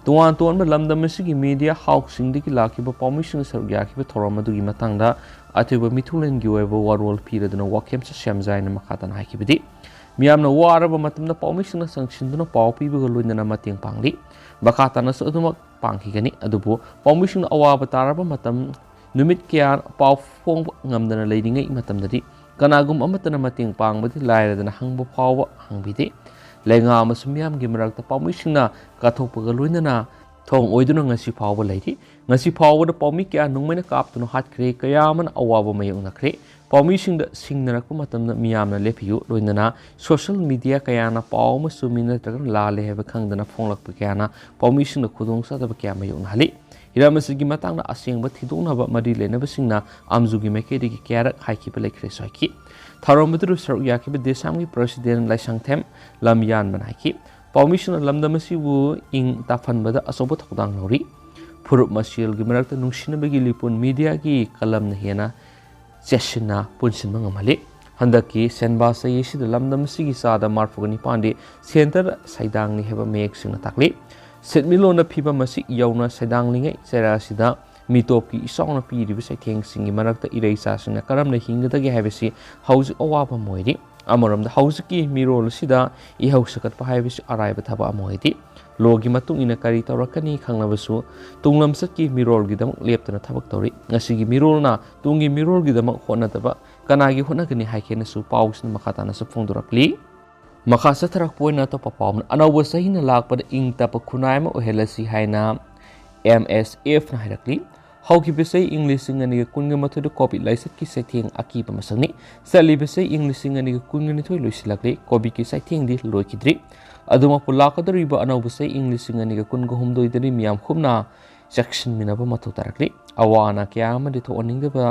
ꯇꯣꯉꯥꯟ ꯇꯣꯉꯥꯟꯕ ꯂꯝꯗꯝ ꯑꯁꯤꯒꯤ media houseꯁꯤꯡꯗꯒꯤ ꯂꯥꯛꯈꯤꯕ ꯄꯥꯎꯃꯤꯁꯤꯡꯅ ꯁꯔꯨꯛ ꯌꯥꯈꯤꯕ ꯊꯧꯔꯝ ꯑꯗꯨꯒꯤ ꯃꯇꯥꯡꯗ ꯑꯊꯣꯏꯕ ꯃꯤꯊꯨꯡꯂꯦꯟꯒꯤ ꯑꯣꯏꯕ ꯋꯥꯔꯣꯜ ꯄꯤꯔꯗꯨꯅ ꯋꯥꯈꯦꯝꯆꯥ ꯁꯦꯝꯖꯥꯏꯅ ꯃꯈꯥ ꯇꯥꯅ ꯍꯥꯏꯈꯤꯕꯗꯤ, ꯃꯤꯌꯥꯝꯅ ꯋꯥꯔꯕ ꯃꯇꯝꯗ ꯄꯥꯎꯃꯤꯁꯤꯡꯅ ꯆꯪꯁꯤꯟꯗꯨꯅ ꯄꯥꯎ ꯄꯤꯕꯒ ꯂꯣꯏꯅꯅ ꯃꯇꯦꯡ ꯄꯥꯡꯂꯤ꯫ ꯃꯈꯥ ꯇꯥꯅꯁꯨ ꯑꯗꯨꯃꯛ ꯄꯥꯡꯈꯤꯒꯅꯤ꯫ ꯑꯗꯨꯕꯨ ꯄꯥꯎꯃꯤꯁꯤꯡꯅ ꯑꯋꯥꯕ ꯇꯥꯔꯕ ꯃꯇꯝ ꯅꯨꯃꯤꯠ ꯀꯌꯥ ꯄꯥꯎ ꯐꯣꯡꯕ ꯉꯝꯗꯅ ꯂꯩꯔꯤꯉꯩ ꯃꯇꯝꯗꯗꯤ ꯀꯅꯥꯒꯨꯝꯕ ꯑꯃꯠꯇꯅ ꯃꯇꯦꯡ ꯄꯥꯡꯕꯗꯤ ꯂꯥꯏꯔꯗꯅ ꯍꯪꯕ ꯐꯥꯎꯕ ꯍꯪꯕꯤꯗꯦ꯫ ꯂꯩꯉꯥꯛ ꯑꯃꯁꯨꯡ ꯃꯤꯌꯥꯝꯒꯤ ꯃꯔꯛꯇ ꯄꯥꯎꯃꯤꯁꯤꯡꯅ ꯀꯠꯊꯣꯛꯄꯒ ꯂꯣꯏꯅꯅ ꯊꯣꯡ ꯑꯣꯏꯗꯨꯅ ꯉꯁꯤ ꯐꯥꯎꯕ ꯂꯩꯔꯤ꯫ ꯉꯁꯤ ꯐꯥꯎꯕꯗ ꯄꯥꯎꯃꯤ ꯀꯌꯥ ꯅꯣꯡꯃꯩꯅ ꯀꯥꯞꯇꯨꯅ ꯍꯥꯠꯈ꯭ꯔꯦ, ꯀꯌꯥ ꯑꯃꯅ ꯑꯋꯥꯕ ꯃꯥꯌꯣꯛꯅꯈ꯭ꯔꯦ꯫ ꯄꯥꯎꯃꯤꯁꯤꯡꯗ ꯁꯤꯡꯅꯔꯛꯄ ꯃꯇꯝꯗ ꯃꯤꯌꯥꯝꯅ ꯂꯦꯞꯄꯤꯌꯨ꯫ ꯂꯣꯏꯅꯅ social media ꯀꯌꯥꯅ ꯄꯥꯎ ꯑꯃ ꯆꯨꯝꯃꯤ ꯅꯠꯇ꯭ꯔꯒꯅ ꯂꯥꯜꯂꯦ ꯍꯥꯏꯕ ꯈꯪꯗꯅ ꯐꯣꯡꯂꯛꯄ ꯀꯌꯥꯅ ꯄꯥꯎꯃꯤꯁꯤꯡꯗ ꯈꯨꯗꯣꯡꯆꯥꯗꯕ ꯀꯌꯥ ꯃꯥꯌꯣꯛꯅꯍꯜꯂꯤ꯫ ꯍꯤꯔꯝ ꯑꯁꯤꯒꯤ ꯃꯇꯥꯡꯗ ꯑꯁꯦꯡꯕ ꯊꯤꯗꯣꯛꯅꯕ ꯃꯔꯤ ꯂꯩꯅꯕꯁꯤꯡꯅ ꯑꯥꯝꯖꯨꯒꯤ ꯃꯥꯏꯀꯩꯗꯒꯤ ꯀꯌꯥꯔꯛ ꯍꯥꯏꯈꯤꯕ ꯂꯩꯈ꯭ꯔꯦꯁꯨ ꯍꯥꯏꯈꯤ꯫ ꯊꯧꯔꯝ ꯑꯗꯨꯗ ꯁꯔꯨꯛ ꯌꯥꯈꯤꯕ ꯗꯦꯁꯥꯝꯒꯤ president ꯂꯥꯏꯁꯪꯊꯦꯝ ꯂꯝꯌꯥꯟꯕꯅ ꯍꯥꯏꯈꯤ, ꯄꯥꯎꯃꯤꯁꯤꯡꯅ ꯂꯝꯗꯝ ꯑꯁꯤꯕꯨ ꯏꯪ ꯇꯞꯍꯟꯕꯗ ꯑꯆꯧꯕ ꯊꯧꯗꯥꯡ ꯂꯧꯔꯤ꯫ ꯐꯨꯔꯨꯞ ꯃꯁꯦꯜꯒꯤ ꯃꯔꯛꯇ ꯅꯨꯡꯁꯤꯅꯕꯒꯤ ꯂꯤꯄꯨꯟ mediaꯒꯤ ꯀꯂꯝꯅ ꯍꯦꯟꯅ ꯆꯦꯠꯁꯤꯟꯅ ꯄꯨꯟꯁꯤꯟꯕ ꯉꯝꯍꯜꯂꯤ꯫ ꯍꯟꯗꯛꯀꯤ ꯁꯦꯟꯕꯥ ꯆꯍꯤ ꯑꯁꯤꯗ ꯂꯝꯗꯝ ꯑꯁꯤꯒꯤ ꯆꯥꯗ ꯃꯔꯤꯐꯨꯒ ꯅꯤꯄꯥꯟꯗꯤ centre ꯁꯩꯗꯥꯡꯂꯤ ꯍꯥꯏꯕ ꯃꯌꯦꯛ ꯁꯦꯡꯅ ꯇꯥꯛꯂꯤ꯫ ꯁꯦꯟꯃꯤꯠꯂꯣꯟꯗ ꯐꯤꯕꯝ ꯑꯁꯤ ꯌꯧꯅ ꯁꯩꯗꯥꯡꯂꯤꯉꯩ ꯆꯩꯔꯥ ꯑꯁꯤꯗ ꯃꯤꯇꯣꯞꯀꯤ ꯏꯆꯥꯎꯅ ꯄꯤꯔꯤꯕ ꯆꯩꯊꯦꯡꯁꯤꯡꯒꯤ ꯃꯔꯛꯇ ꯏꯔꯩꯆꯥꯁꯤꯡꯅ ꯀꯔꯝꯅ ꯍꯤꯡꯒꯗꯒꯦ ꯍꯥꯏꯕꯁꯤ ꯍꯧꯖꯤꯛ ꯑꯋꯥꯕ ꯑꯃ ꯑꯣꯏꯔꯤ꯫ ꯑꯃꯔꯣꯝꯗ ꯍꯧꯖꯤꯛꯀꯤ ꯃꯤꯔꯣꯜ ꯑꯁꯤꯗ ꯏꯍꯧ ꯁꯀꯠꯄ ꯍꯥꯏꯕꯁꯤ ꯑꯔꯥꯏꯕ ꯊꯕꯛ ꯑꯃ ꯑꯣꯏꯗꯦ꯫ Lawꯒꯤ ꯃꯇꯨꯡ ꯏꯟꯅ ꯀꯔꯤ ꯇꯧꯔꯛꯀꯅꯤ ꯈꯪꯂꯕꯁꯨ ꯇꯨꯡꯂꯝꯆꯠꯀꯤ ꯃꯤꯔꯣꯜꯒꯤꯗꯃꯛ ꯂꯦꯞꯇꯅ ꯊꯕꯛ ꯇꯧꯔꯤ꯫ ꯉꯁꯤꯒꯤ ꯃꯤꯔꯣꯜꯅ ꯇꯨꯡꯒꯤ ꯃꯤꯔꯣꯜꯒꯤꯗꯃꯛ ꯍꯣꯠꯅꯗꯕ ꯀꯅꯥꯒꯤ ꯍꯣꯠꯅꯒꯅꯤ ꯍꯥꯏꯈꯦꯅꯁꯨ ꯄꯥꯎꯁꯤꯅ ꯃꯈꯥ ꯇꯥꯅꯁꯨ ꯐꯣꯡꯗꯣꯔꯛꯂꯤ꯫ ꯃꯈꯥ ꯆꯠꯊꯔꯛꯄ ꯑꯣꯏꯅ ꯑꯇꯣꯞꯄ ꯄꯥꯎ ꯑꯃꯅ, ꯑꯅꯧꯕ ꯆꯍꯤꯅ ꯂꯥꯛꯄꯗ ꯏꯪ ꯇꯞꯄ ꯈꯨꯟꯅꯥꯏ ꯑꯃ ꯑꯣꯏꯍꯜꯂꯁꯤ ꯍꯥꯏꯅ MSFꯅ ꯍꯥꯏꯔꯛꯂꯤ꯫ ꯍꯧꯈꯤꯕ ꯆꯍꯤ ꯏꯪ ꯂꯤꯁꯤꯡ ꯑꯅꯤꯒ ꯀꯨꯟꯒ ꯃꯥꯊꯣꯏꯗ ꯀꯣꯚꯤꯗ ꯂꯥꯏꯆꯠꯀꯤ ꯆꯩꯊꯦꯡ ꯑꯀꯤꯕ ꯃꯁꯛꯅꯤ꯫ ꯆꯠꯂꯤꯕ ꯆꯍꯤ ꯏꯪ ꯂꯤꯁꯤꯡ ꯑꯅꯤꯒ ꯀꯨꯟꯒ ꯅꯤꯊꯣꯏ ꯂꯣꯏꯁꯤꯜꯂꯛꯂꯤ꯫ ꯀꯣꯚꯤꯗꯀꯤ ꯆꯩꯊꯦꯡꯗꯤ ꯂꯣꯏꯈꯤꯗ꯭ꯔꯤ꯫ ꯑꯗꯨꯃꯛꯄꯨ, ꯂꯥꯛꯀꯗꯧꯔꯤꯕ ꯑꯅꯧꯕ ꯆꯍꯤ ꯏꯪ ꯂꯤꯁꯤꯡ ꯑꯅꯤꯒ ꯀꯨꯟꯒ ꯍꯨꯝꯗꯣꯏꯗꯅꯤ ꯃꯤꯌꯥꯝ ꯈꯨꯝꯅ ꯆꯦꯛꯁꯤꯟꯃꯤꯟꯅꯕ ꯃꯊꯧ ꯇꯥꯔꯛꯂꯤ꯫ ꯑꯋꯥ ꯑꯅꯥ ꯀꯌꯥ ꯑꯃꯗꯤ ꯊꯣꯛꯍꯟꯅꯤꯡꯗꯕ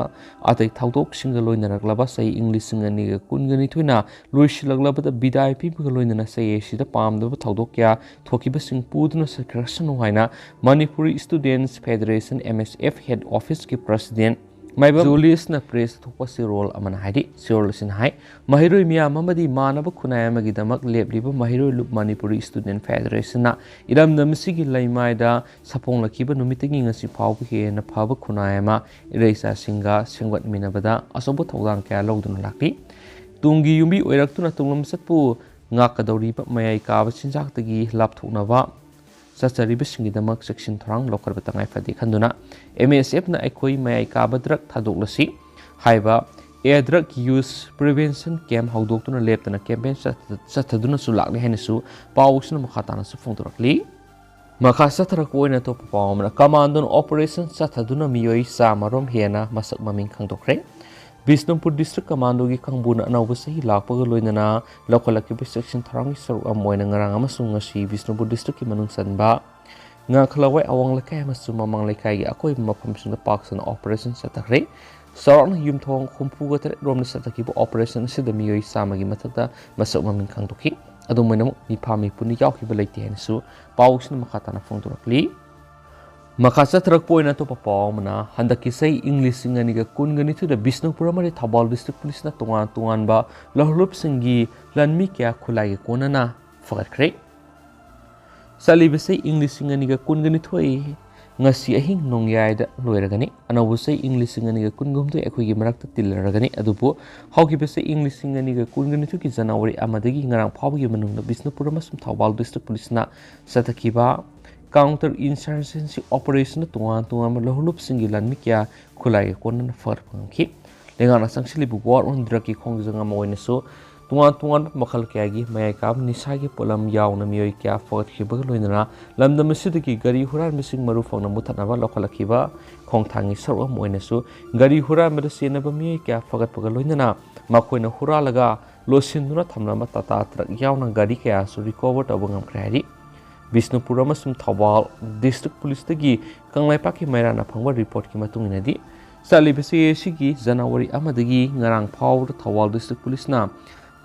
ꯑꯇꯩ ꯊꯧꯗꯣꯛꯁꯤꯡꯒ ꯂꯣꯏꯅꯔꯛꯂꯕ ꯆꯍꯤ ꯏꯪ ꯂꯤꯁꯤꯡ ꯑꯅꯤꯒ ꯀꯨꯟꯒ ꯅꯤꯊꯣꯏꯅ ꯂꯣꯏꯁꯤꯜꯂꯛꯂꯕꯗ ꯕꯤꯗꯥꯏ ꯄꯤꯕꯒ ꯂꯣꯏꯅꯅ ꯆꯍꯤ ꯑꯁꯤꯗ ꯄꯥꯝꯗꯕ ꯊꯧꯗꯣꯛ ꯀꯌꯥ ꯊꯣꯛꯈꯤꯕꯁꯤꯡ ꯄꯨꯗꯨꯅ ꯆꯠꯈ꯭ꯔꯁꯅꯨ ꯍꯥꯏꯅ Manipuri Students Federation, M S F, Head Office ꯀꯤ President ꯃꯥꯏꯕꯝ ꯖꯨꯂꯤꯌꯁꯅ ꯄ꯭ꯔꯦꯁꯇ ꯊꯣꯛꯄ ꯆꯦꯔꯣꯜ ꯑꯃꯅ ꯍꯥꯏꯔꯤ꯫ ꯆꯦꯔꯣꯜ ꯑꯁꯤꯅ ꯍꯥꯏ, ꯃꯍꯩꯔꯣꯏ ꯃꯤꯌꯥꯝ ꯑꯃꯗꯤ ꯃꯥꯟꯅꯕ ꯈꯨꯟꯅꯥꯏ ꯑꯃꯒꯤꯗꯃꯛ ꯂꯦꯞꯂꯤꯕ ꯃꯍꯩꯔꯣꯏ ꯂꯨꯞ ꯃꯅꯤꯄꯨꯔꯤ ꯁ꯭ꯇꯨꯗꯦꯟꯠ ꯐꯦꯗꯔꯦꯁꯟꯅ ꯏꯔꯝꯗꯝ ꯑꯁꯤꯒꯤ ꯂꯩꯃꯥꯏꯗ ꯁꯥꯐꯣꯡꯂꯛꯈꯤꯕ ꯅꯨꯃꯤꯠꯇꯒꯤ ꯉꯁꯤ ꯐꯥꯎꯕ ꯍꯦꯟꯅ ꯐꯕ ꯈꯨꯟꯅꯥꯏ ꯑꯃ ꯏꯔꯩꯆꯥꯁꯤꯡꯒ ꯁꯦꯝꯒꯠꯃꯤꯟꯅꯕꯗ ꯑꯆꯧꯕ ꯊꯧꯗꯥꯡ ꯀꯌꯥ ꯂꯧꯗꯨꯅ ꯂꯥꯛꯂꯤ꯫ ꯇꯨꯡꯒꯤ ꯌꯨꯝꯕꯤ ꯑꯣꯏꯔꯛꯇꯨꯅ ꯇꯨꯡꯂꯝꯆꯠꯄꯨ ꯉꯥꯛꯀꯗꯧꯔꯤꯕ ꯃꯌꯥꯏ ꯀꯥꯕ ꯆꯤꯟꯖꯥꯛꯇꯒꯤ ꯂꯥꯞꯊꯣꯛꯅꯕ ꯆꯠꯆꯔꯤꯕꯁꯤꯡꯒꯤꯗꯃꯛ ꯆꯦꯛꯁꯤꯟ ꯊꯧꯔꯥꯡ ꯂꯧꯈꯠꯄ ꯇꯉꯥꯏ ꯐꯗꯦ ꯈꯟꯗꯨꯅ M S F ꯅ ꯑꯩꯈꯣꯏ ꯃꯌꯥꯏ ꯀꯥꯕ ꯗ꯭ꯔꯒ ꯊꯥꯗꯣꯛꯂꯁꯤ ꯍꯥꯏꯕ A Drug Use Prevention Camp ꯍꯧꯗꯣꯛꯇꯨꯅ ꯂꯦꯞꯇꯅ ꯀꯦꯝꯄꯦꯟ ꯆꯠꯊꯗꯨꯅꯁꯨ ꯂꯥꯛꯂꯤ ꯍꯥꯏꯅꯁꯨ ꯄꯥꯎꯁꯤꯅ ꯃꯈꯥ ꯇꯥꯅꯁꯨ ꯐꯣꯡꯗꯣꯔꯛꯂꯤ꯫ ꯃꯈꯥ ꯆꯠꯊꯔꯛꯄ ꯑꯣꯏꯅ ꯑꯇꯣꯞꯄ ꯄꯥꯎ ꯑꯃꯅ, ꯀꯃꯥꯟꯗꯣꯅ ꯑꯣꯄꯔꯦꯁꯟ ꯆꯠꯊꯗꯨꯅ ꯃꯤꯑꯣꯏ ꯆꯥꯝꯃ ꯔꯣꯝ ꯍꯦꯟꯅ ꯃꯁꯛ ꯃꯃꯤꯡ ꯈꯪꯗꯣꯛꯈ꯭ꯔꯦ꯫ ꯕꯤꯁꯅꯨꯄꯨꯔ ꯗꯤꯁꯇ꯭ꯔꯤꯛ ꯀꯃꯥꯟꯗꯣꯒꯤ ꯀꯥꯡꯕꯨꯅ ꯑꯅꯧꯕ ꯆꯍꯤ ꯂꯥꯛꯄꯒ ꯂꯣꯏꯅꯅ ꯂꯧꯈꯠꯂꯛꯈꯤꯕ ꯆꯦꯛꯁꯤꯟ ꯊꯧꯔꯥꯡꯒꯤ ꯁꯔꯨꯛ ꯑꯃ ꯑꯣꯏꯅ ꯉꯔꯥꯡ ꯑꯃꯁꯨꯡ ꯉꯁꯤ ꯕꯤꯁꯅꯨꯄꯨꯔ ꯗꯤꯁꯇ꯭ꯔꯤꯛꯀꯤ ꯃꯅꯨꯡ ꯆꯟꯕ ꯉꯥꯈꯂꯋꯥꯏ ꯑꯋꯥꯡ ꯂꯩꯀꯥꯏ ꯑꯃꯁꯨꯡ ꯃꯃꯥꯡ ꯂꯩꯀꯥꯏꯒꯤ ꯑꯀꯣꯏꯕ ꯃꯐꯝꯁꯤꯡꯗ ꯄꯥꯛ ꯁꯟꯅ ꯑꯣꯄꯔꯦꯁꯟ ꯆꯠꯊꯈ꯭ꯔꯦ꯫ ꯆꯥꯎꯔꯥꯛꯅ ꯌꯨꯝꯊꯣꯡ ꯍꯨꯝꯐꯨꯒ ꯇꯔꯦꯠ ꯔꯣꯝꯗ ꯆꯠꯊꯈꯤꯕ ꯑꯣꯄꯔꯦꯁꯟ ꯑꯁꯤꯗ ꯃꯤꯑꯣꯏ ꯆꯥꯝꯃꯒꯤ ꯃꯊꯛꯇ ꯃꯁꯛ ꯃꯃꯤꯡ ꯈꯪꯗꯣꯛꯈꯤ꯫ ꯑꯗꯨꯝ ꯑꯣꯏꯅꯃꯛ, ꯃꯤꯐꯥ ꯃꯤꯄꯨꯅ ꯌꯥꯎꯈꯤꯕ ꯂꯩꯇꯦ ꯍꯥꯏꯅꯁꯨ ꯄꯥꯎꯁꯤꯅ ꯃꯈꯥ ꯇꯥꯅ ꯐꯣꯡꯗꯣꯔꯛꯂꯤ꯫ ꯃꯈꯥ ꯆꯠꯊꯔꯛꯄ ꯑꯣꯏꯅ ꯑꯇꯣꯞꯄ ꯄꯥꯎ ꯑꯃꯅ, ꯍꯟꯗꯛꯀꯤ ꯆꯍꯤ ꯏꯪ ꯂꯤꯁꯤꯡ ꯑꯅꯤꯒ ꯀꯨꯟꯒ ꯅꯤꯊꯣꯏꯗ ꯕꯤꯁꯅꯨꯄꯨꯔ ꯑꯃꯗꯤ ꯊꯧꯕꯥꯜ ꯗꯤꯁꯇ꯭ꯔꯤꯛ ꯄꯨꯂꯤꯁꯅ ꯇꯣꯉꯥꯟ ꯇꯣꯉꯥꯟꯕ ꯂꯧꯍꯧꯂꯨꯞꯁꯤꯡꯒꯤ ꯂꯥꯟꯃꯤ ꯀꯌꯥ ꯈꯨꯠꯂꯥꯏꯒ ꯀꯣꯟꯅꯅ ꯐꯒꯠꯈ꯭ꯔꯦ꯫ ꯆꯠꯂꯤꯕ ꯆꯍꯤ ꯏꯪ ꯂꯤꯁꯤꯡ ꯑꯅꯤꯒ ꯀꯨꯟꯒ ꯅꯤꯊꯣꯏ ꯉꯁꯤ ꯑꯍꯤꯡ ꯅꯣꯡꯌꯥꯏꯗ ꯂꯣꯏꯔꯒꯅꯤ꯫ ꯑꯅꯧꯕ ꯆꯍꯤ ꯏꯪ ꯂꯤꯁꯤꯡ ꯑꯅꯤꯒ ꯀꯨꯟꯒ ꯍꯨꯝꯗꯣꯏ ꯑꯩꯈꯣꯏꯒꯤ ꯃꯔꯛꯇ ꯇꯤꯜꯂꯔꯒꯅꯤ꯫ ꯑꯗꯨꯕꯨ ꯍꯧꯈꯤꯕ ꯆꯍꯤ ꯏꯪ ꯂꯤꯁꯤꯡ ꯑꯅꯤꯒ ꯀꯨꯟꯒ ꯅꯤꯊꯣꯏꯒꯤ ꯖꯅꯋꯥꯔꯤ ꯑꯃꯗꯒꯤ ꯉꯔꯥꯡ ꯐꯥꯎꯕꯒꯤ ꯃꯅꯨꯡꯗ ꯕꯤꯁꯅꯨꯄꯨꯔ ꯑꯃꯁꯨꯡ ꯊꯧꯕꯥꯜ ꯗꯤꯁꯇ꯭ꯔꯤꯛ ꯄꯨꯂꯤꯁꯅ ꯆꯠꯊꯈꯤꯕ ꯀꯥꯎꯟꯇꯔ ꯏꯟꯁꯔꯖꯦꯟꯁꯤ ꯑꯣꯄꯔꯦꯁꯟꯗ ꯇꯣꯉꯥꯟ ꯇꯣꯉꯥꯟꯕ ꯂꯧꯍꯧꯂꯨꯞꯁꯤꯡꯒꯤ ꯂꯥꯟꯃꯤ ꯀꯌꯥ ꯈꯨꯠꯂꯥꯏꯒ ꯀꯣꯟꯅꯅ ꯐꯒꯠꯄ ꯉꯝꯈꯤ꯫ ꯂꯩꯉꯥꯛꯅ ꯆꯪꯁꯤꯜꯂꯤꯕ ꯋꯥꯔ ꯑꯣꯟ ꯗ꯭ꯔꯒꯀꯤ ꯈꯣꯡꯖꯪ ꯑꯃ ꯑꯣꯏꯅꯁꯨ ꯇꯣꯉꯥꯟ ꯇꯣꯉꯥꯟꯕ ꯃꯈꯜ ꯀꯌꯥꯒꯤ ꯃꯌꯥꯏ ꯀꯥꯕ ꯅꯤꯁꯥꯒꯤ ꯄꯣꯠꯂꯝ ꯌꯥꯎꯅ ꯃꯤꯑꯣꯏ ꯀꯌꯥ ꯐꯒꯠꯈꯤꯕꯒ ꯂꯣꯏꯅꯅ ꯂꯝꯗꯝ ꯑꯁꯤꯗꯒꯤ ꯒꯥꯔꯤ ꯍꯨꯔꯥꯟꯕꯁꯤꯡ ꯃꯔꯨ ꯐꯪꯅ ꯃꯨꯊꯠꯅꯕ ꯂꯧꯈꯠꯂꯛꯈꯤꯕ ꯈꯣꯡꯊꯥꯡꯒꯤ ꯁꯔꯨꯛ ꯑꯃ ꯑꯣꯏꯅꯁꯨ ꯒꯥꯔꯤ ꯍꯨꯔꯥꯟꯕꯗ ꯆꯦꯟꯅꯕ ꯃꯤꯑꯣꯏ ꯀꯌꯥ ꯐꯒꯠꯄꯒ ꯂꯣꯏꯅꯅ ꯃꯈꯣꯏꯅ ꯍꯨꯔꯥꯜꯂꯒ ꯂꯣꯠꯁꯤꯟꯗꯨꯅ ꯊꯝꯂꯝꯕ ꯇꯥꯇꯥ ꯇ꯭ꯔꯛ ꯌꯥꯎꯅ ꯒꯥꯔꯤ ꯀꯌꯥꯁꯨ ꯔꯤꯀꯣꯚꯔ ꯇꯧꯕ ꯉꯝꯈ꯭ꯔꯦ ꯍꯥꯏꯔꯤ꯫ ꯕꯤꯁꯅꯨꯄꯨꯔ ꯑꯃꯁꯨꯡ ꯊꯧꯕꯥꯜ ꯗꯤꯁꯇ꯭ꯔꯤꯛ ꯄꯨꯂꯤꯁꯇꯒꯤ ꯀꯪꯂꯩꯄꯥꯛꯀꯤ ꯃꯩꯔꯥꯅ ꯐꯪꯕ ꯔꯤꯄꯣꯔꯠꯀꯤ ꯃꯇꯨꯡ ꯏꯟꯅꯗꯤ, ꯆꯠꯂꯤꯕ ꯆꯍꯤ ꯑꯁꯤꯒꯤ ꯖꯅꯋꯥꯔꯤ ꯑꯃꯗꯒꯤ ꯉꯔꯥꯡ ꯐꯥꯎꯕꯗ ꯊꯧꯕꯥꯜ ꯗꯤꯁꯇ꯭ꯔꯤꯛ ꯄꯨꯂꯤꯁꯅ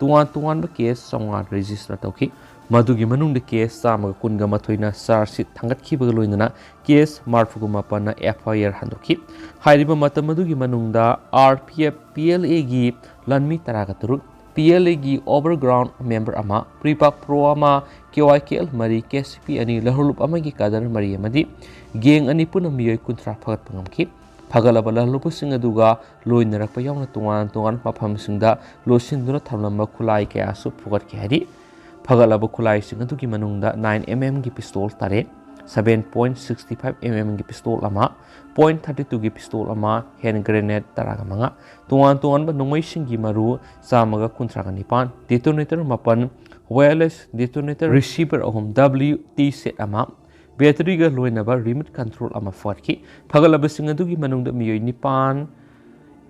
ꯇꯣꯉꯥꯟ ꯇꯣꯉꯥꯟꯕ ꯀꯦꯁ ꯆꯥꯝꯃꯉꯥ ꯔꯦꯖꯤꯁꯇꯔ ꯇꯧꯈꯤ꯫ ꯃꯗꯨꯒꯤ ꯃꯅꯨꯡꯗ ꯀꯦꯁ ꯆꯥꯝꯃꯒ ꯀꯨꯟꯒ ꯃꯥꯊꯣꯏꯅ ꯆꯥꯔꯖ ꯁꯤꯠ ꯊꯥꯡꯒꯠꯈꯤꯕꯒ ꯂꯣꯏꯅꯅ ꯀꯦꯁ ꯃꯔꯤꯐꯨꯒ ꯃꯥꯄꯟꯅ ꯑꯦꯐ ꯑꯥꯏ ꯑꯥꯔ ꯍꯟꯗꯣꯛꯈꯤ꯫ ꯍꯥꯏꯔꯤꯕ ꯃꯇꯝ ꯑꯗꯨꯒꯤ ꯃꯅꯨꯡꯗ R P F P L ꯑꯦꯒꯤ ꯂꯥꯟꯃꯤ ꯇꯔꯥꯒ ꯇꯔꯨꯛ, ꯄꯤ ꯑꯦꯜ ꯑꯦꯒꯤ ꯑꯣꯚꯔꯒ꯭ꯔꯥꯎꯟ ꯃꯦꯝꯕꯔ ꯑꯃ, ꯄ꯭ꯔꯤꯄꯥꯛ ꯄ꯭ꯔꯣ ꯑꯃ, ꯀꯦ ꯋꯥꯏ ꯀꯦ ꯑꯦꯜ ꯃꯔꯤ, ꯀꯦ ꯁꯤ ꯄꯤ ꯑꯅꯤ, ꯂꯍꯨꯂꯨꯞ ꯑꯃꯒꯤ ꯀꯥꯗꯔ ꯃꯔꯤ ꯑꯃꯗꯤ ꯒꯦꯡ ꯑꯅꯤ ꯄꯨꯟꯅ ꯃꯤꯑꯣꯏ ꯀꯨꯟꯊ꯭ꯔꯥ ꯐꯒꯠꯄ ꯉꯝꯈꯤ꯫ ꯐꯒꯠꯂꯕ ꯂꯍꯨꯂꯨꯞꯁꯤꯡ ꯑꯗꯨꯒ ꯂꯣꯏꯅꯔꯛꯄ ꯌꯥꯎꯅ ꯇꯣꯉꯥꯟ ꯇꯣꯉꯥꯟꯕ ꯃꯐꯝꯁꯤꯡꯗ ꯂꯣꯠꯁꯤꯟꯗꯨꯅ ꯊꯝꯂꯝꯕ ꯈꯨꯠꯂꯥꯏ ꯀꯌꯥꯁꯨ ꯐꯨꯒꯠꯈꯤ ꯍꯥꯏꯔꯤ꯫ ꯐꯒꯠꯂꯕ ꯈꯨꯠꯂꯥꯏꯁꯤꯡ ꯑꯗꯨꯒꯤ ꯃꯅꯨꯡꯗ ꯅꯥꯏꯟ ꯑꯦꯝ ꯑꯦꯝꯒꯤ ꯄꯤꯁꯇꯣꯜ ꯇꯔꯦꯠ, seven point sixty five M ꯑꯦꯝꯒꯤ ꯄꯤꯁꯇꯣꯜ ꯑꯃ, ꯄꯣꯏꯟꯠ ꯊꯥꯔꯇꯤ ꯇꯨꯒꯤ ꯄꯤꯁꯇꯣꯜ ꯑꯃ, ꯍꯦꯟ ꯒ꯭ꯔꯦꯅꯦꯗ ꯇꯔꯥꯒ ꯃꯉꯥ, ꯇꯣꯉꯥꯟ ꯇꯣꯉꯥꯟꯕ ꯅꯣꯡꯃꯩꯁꯤꯡꯒꯤ ꯃꯔꯨ ꯆꯥꯝꯃꯒ ꯀꯨꯟꯊ꯭ꯔꯥꯒ ꯅꯤꯄꯥꯟ, ꯗꯦꯇꯣꯅꯦꯇꯔ ꯃꯥꯄꯟ, ꯋꯥꯌꯔꯂꯦꯁ ꯗꯦꯇꯣꯅꯦꯇꯔ ꯔꯤꯁꯤꯚꯔ ꯑꯍꯨꯝ, ꯗꯕ꯭ꯂꯤꯌꯨ ꯇꯤ ꯁꯦꯠ ꯑꯃ, ꯕꯦꯇꯔꯤꯒ ꯂꯣꯏꯅꯕ ꯔꯤꯃꯣꯠ ꯀꯟꯇ꯭ꯔꯣꯜ ꯑꯃ ꯐꯒꯠꯈꯤ꯫ ꯐꯒꯠꯂꯕꯁꯤꯡ ꯑꯗꯨꯒꯤ ꯃꯅꯨꯡꯗ ꯃꯤꯑꯣꯏ ꯅꯤꯄꯥꯟ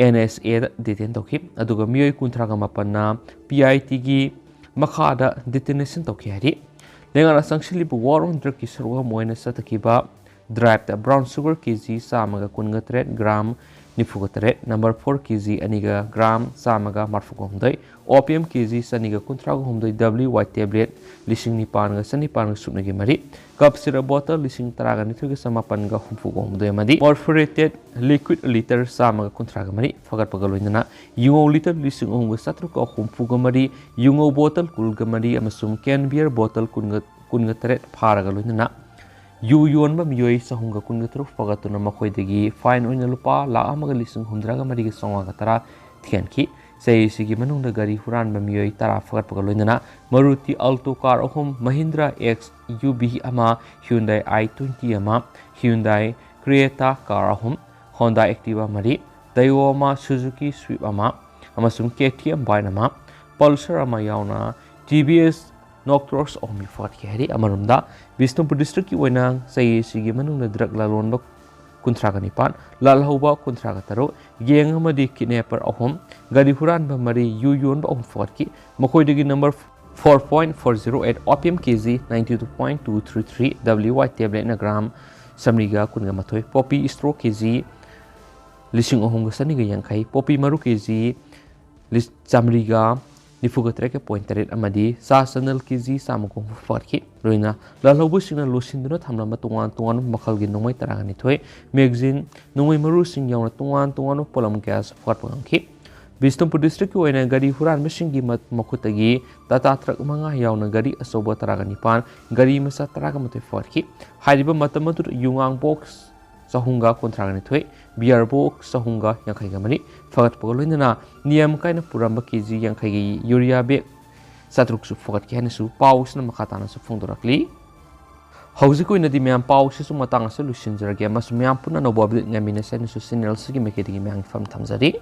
ꯑꯦꯟ ꯑꯦꯁ ꯑꯦꯗ ꯗꯤꯇꯦꯟ ꯇꯧꯈꯤ, ꯑꯗꯨꯒ ꯃꯤꯑꯣꯏ ꯀꯨꯟꯊ꯭ꯔꯥꯒ ꯃꯥꯄꯟꯅ ꯄꯤ ꯑꯥꯏ ꯇꯤꯒꯤ ꯃꯈꯥꯗ ꯗꯤꯇꯦꯅꯦꯁꯟ ꯇꯧꯈꯤ ꯍꯥꯏꯔꯤ꯫ ꯂꯩꯉꯥꯛꯅ ꯆꯪꯁꯤꯜꯂꯤꯕ ꯋꯥꯔ ꯑꯣꯟ ꯗ꯭ꯔꯒꯀꯤ ꯁꯔꯨꯛ ꯑꯃ ꯑꯣꯏꯅ ꯆꯠꯊꯈꯤꯕ ꯗ꯭ꯔꯥꯏꯚꯇ ꯕ꯭ꯔꯥꯎꯟ ꯁꯨꯒꯔ ꯀꯦ ꯖꯤ ꯆꯥꯝꯃꯒ ꯀꯨꯟꯒ ꯇꯔꯦꯠ, ꯒ꯭ꯔꯥꯝ ꯅꯤꯐꯨꯒ ꯇꯔꯦꯠ, ꯅꯝꯕꯔ ꯐꯣꯔ ꯀꯦ ꯖꯤ ꯑꯅꯤꯒ ꯒ꯭ꯔꯥꯝ ꯆꯥꯝꯃꯒ ꯃꯔꯤꯐꯨꯒ ꯍꯨꯝꯗꯣꯏ, ꯑꯣꯄꯤꯌꯝ ꯀꯦ ꯖꯤ ꯆꯅꯤꯒ ꯀꯨꯟꯊ꯭ꯔꯥꯒ ꯍꯨꯝꯗꯣꯏ, ꯗꯕ꯭ꯂꯤꯌꯨ ꯋꯥꯏ ꯇꯦꯕ꯭ꯂꯦꯠ ꯂꯤꯁꯤꯡ ꯅꯤꯄꯥꯟꯒ ꯆꯅꯤꯄꯥꯟꯒ ꯁꯨꯞꯅꯒꯤ ꯃꯔꯤ, ꯀꯞ ꯁꯤꯔꯞ ꯕꯣꯇꯜ ꯂꯤꯁꯤꯡ ꯇꯔꯥꯒ ꯅꯤꯊꯣꯏꯒ ꯆꯃꯥꯄꯟꯒ ꯍꯨꯝꯐꯨꯒ ꯍꯨꯝꯗꯣꯏ ꯑꯃꯗꯤ ꯃꯣꯔꯐꯨꯔꯦꯇꯦꯠ ꯂꯤꯀ꯭ꯋꯤꯗ ꯂꯤꯇꯔ ꯆꯥꯝꯃꯒ ꯀꯨꯟꯊ꯭ꯔꯥꯒ ꯃꯔꯤ ꯐꯒꯠꯄꯒ ꯂꯣꯏꯅꯅ ꯌꯨꯉꯧ ꯂꯤꯇꯔ ꯂꯤꯁꯤꯡ ꯑꯍꯨꯝꯒ ꯆꯥꯇ꯭ꯔꯨꯛꯀ ꯍꯨꯝꯐꯨꯒ ꯃꯔꯤ, ꯌꯨꯉꯧ ꯕꯣꯇꯜ ꯀꯨꯟꯒ ꯃꯔꯤ ꯑꯃꯁꯨꯡ ꯀꯦꯟ ꯕꯤꯌꯔ ꯕꯣꯇꯜ ꯀꯨꯟꯒ, ꯀꯨꯟꯒ ꯇꯔꯦꯠ ꯐꯥꯔꯒ ꯂꯣꯏꯅꯅ ꯌꯨ ꯌꯣꯟꯕ ꯃꯤꯑꯣꯏ ꯆꯍꯨꯝꯒ ꯀꯨꯟꯒ ꯇꯔꯨꯛ ꯐꯒꯠꯇꯨꯅ ꯃꯈꯣꯏꯗꯒꯤ ꯐꯥꯏꯟ ꯑꯣꯏꯅ ꯂꯨꯄꯥ ꯂꯥꯈ ꯑꯃꯒ ꯂꯤꯁꯤꯡ ꯍꯨꯝꯗ꯭ꯔꯥꯒ ꯃꯔꯤꯒ ꯆꯥꯝꯃꯉꯥꯒ ꯇꯔꯥ ꯊꯤꯍꯟꯈꯤ꯫ ꯆꯍꯤꯁꯤꯒꯤ ꯃꯅꯨꯡꯗ ꯒꯥꯔꯤ ꯍꯨꯔꯥꯟꯕ ꯃꯤꯑꯣꯏ ꯇꯔꯥ ꯐꯒꯠꯄꯒ ꯂꯣꯏꯅꯅ ꯃꯔꯨꯇꯤ ꯑꯜꯇꯣ ꯀꯥꯔ ꯑꯍꯨꯝ, ꯃꯍꯤꯟꯗ꯭ꯔꯥ ꯑꯦꯛꯁ ꯌꯨ ꯚꯤ ꯑꯃ, ꯍ꯭ꯌꯨꯟꯗꯥꯏ ꯑꯥꯏ ꯇ꯭ꯋꯦꯟꯇꯤ ꯑꯃ, ꯍ꯭ꯌꯨꯟꯗꯥꯏ ꯀ꯭ꯔꯦꯇꯥ ꯀꯥꯔ ꯑꯍꯨꯝ, ꯍꯣꯟꯗꯥ ꯑꯦꯛꯇꯤꯚꯥ ꯃꯔꯤ, ꯗꯥꯏꯑꯣ ꯑꯃ, ꯁꯨꯖꯨꯀꯤ ꯁ꯭ꯋꯤꯐ ꯑꯃ ꯑꯃꯁꯨꯡ ꯀꯦ ꯇꯤ ꯑꯦꯝ ꯕꯥꯏꯛ ꯑꯃ, Pulsar ꯑꯃ ꯌꯥꯎꯅ T V S Nocturus ꯑꯍꯨꯝ ꯐꯥꯒꯠꯈꯤ ꯍꯥꯏꯔꯤ꯫ ꯑꯃꯔꯣꯝꯗ, ꯕꯤꯁꯅꯨꯄꯨꯔ district ꯀꯤ ꯑꯣꯏꯅ ꯆꯍꯤ ꯑꯁꯤꯒꯤ ꯃꯅꯨꯡꯗ drug ꯂꯂꯣꯟꯕ ꯀꯨꯟꯊ꯭ꯔꯥꯒ ꯅꯤꯄꯥꯟ, ꯂꯥꯜꯍꯧꯕ ꯀꯨꯟꯊ꯭ꯔꯥꯒ ꯇꯔꯨꯛ, gang ꯑꯃꯗꯤ kidnapper ꯑꯍꯨꯝ, ꯒꯥꯔꯤ ꯍꯨꯔꯥꯟꯕ ꯃꯔꯤ, ꯌꯨ ꯌꯣꯟꯕ ꯑꯍꯨꯝ ꯐꯥꯒꯠꯈꯤ꯫ ꯃꯈꯣꯏꯗꯒꯤ number four point four zero eight opium K G ninety two point two three three, W Y tablet ꯅ gram ꯆꯥꯃꯔꯤꯒ ꯀꯨꯟꯒ ꯃꯥꯊꯣꯏ, poppy straw K G ꯂꯤꯁꯤꯡ ꯑꯍꯨꯝꯒ ꯆꯅꯤꯒ ꯌꯥꯡꯈꯩ, poppy ꯃꯔꯨ K G ꯂꯤꯁ-, ꯆꯥꯃꯔꯤꯒ ꯅꯤꯐꯨꯒ ꯇꯔꯦꯠꯀ point ꯇꯔꯦꯠ ꯑꯃꯗꯤ ꯆꯥ ꯆꯅꯜ K G ꯆꯥꯝꯃꯒ ꯍꯨꯝꯐꯨ ꯐꯥꯒꯠꯈꯤ꯫ ꯂꯣꯏꯅꯅ ꯂꯥꯜꯍꯧꯕꯁꯤꯡꯅ ꯂꯣꯠꯁꯤꯟꯗꯨꯅ ꯊꯝꯂꯝꯕ ꯇꯣꯉꯥꯟ ꯇꯣꯉꯥꯟꯕ ꯃꯈꯜꯒꯤ ꯅꯣꯡꯃꯩ ꯇꯔꯥꯒ ꯅꯤꯊꯣꯏ, magazine, ꯅꯣꯡꯃꯩ ꯃꯔꯨꯁꯤꯡ ꯌꯥꯎꯅ ꯇꯣꯉꯥꯟ ꯇꯣꯉꯥꯟꯕ ꯄꯣꯠꯂꯝ ꯀꯌꯥꯁꯨ ꯐꯥꯒꯠꯄ ꯉꯝꯈꯤ꯫ ꯕꯤꯁꯅꯨꯄꯨꯔ district ꯀꯤ ꯑꯣꯏꯅ ꯒꯥꯔꯤ ꯍꯨꯔꯥꯟꯕꯁꯤꯡꯒꯤ ꯃ-, ꯃꯈꯨꯠꯇꯒꯤ Tata truck ꯃꯉꯥ ꯌꯥꯎꯅ ꯒꯥꯔꯤ ꯑꯆꯧꯕ ꯇꯔꯥꯒ ꯅꯤꯄꯥꯟ, ꯒꯥꯔꯤ ꯃꯆꯥ ꯇꯔꯥꯒ ꯃꯥꯊꯣꯏ ꯐꯥꯒꯠꯈꯤ꯫ ꯍꯥꯏꯔꯤꯕ ꯃꯇꯝ ꯑꯗꯨꯗ ꯌꯨꯉꯥꯡ box ꯆꯍꯨꯝꯒ ꯀꯨꯟꯊ꯭ꯔꯥꯒ ꯅꯤꯊꯣꯏ, beer box ꯆꯍꯨꯝꯒ ꯌꯥꯡꯈꯩꯒ ꯃꯔꯤ ꯐꯥꯒꯠꯄꯒ ꯂꯣꯏꯅꯅ ꯅꯤꯌꯝ ꯀꯥꯏꯅ ꯄꯨꯔꯝꯕ K G ꯌꯥꯡꯈꯩꯒꯤ urea bag ꯆꯥꯇ꯭ꯔꯨꯛꯁꯨ ꯐꯥꯒꯠꯈꯤ ꯍꯥꯏꯅꯁꯨ ꯄꯥꯎꯁꯤꯅ ꯃꯈꯥ ꯇꯥꯅꯁꯨ ꯐꯣꯡꯗꯣꯔꯛꯂꯤ꯫ ꯍꯧꯖꯤꯛꯀꯤ ꯑꯣꯏꯅꯗꯤ ꯃꯌꯥꯝ ꯄꯥꯎꯁꯤꯁꯨ ꯃꯇꯥꯡ ꯑꯁꯤꯗ ꯂꯣꯏꯁꯤꯟꯖꯔꯒꯦ, ꯑꯃꯁꯨꯡ ꯃꯌꯥꯝ ꯄꯨꯟꯅ ꯑꯅꯧꯕ update ꯉꯥꯏꯃꯤꯟꯅꯁꯦ ꯍꯥꯏꯅꯁꯨ channel ꯑꯁꯤꯒꯤ ꯃꯥꯏꯀꯩꯗꯒꯤ ꯃꯌꯥꯝꯒꯤ ꯐꯝ ꯊꯝꯖꯔꯤ꯫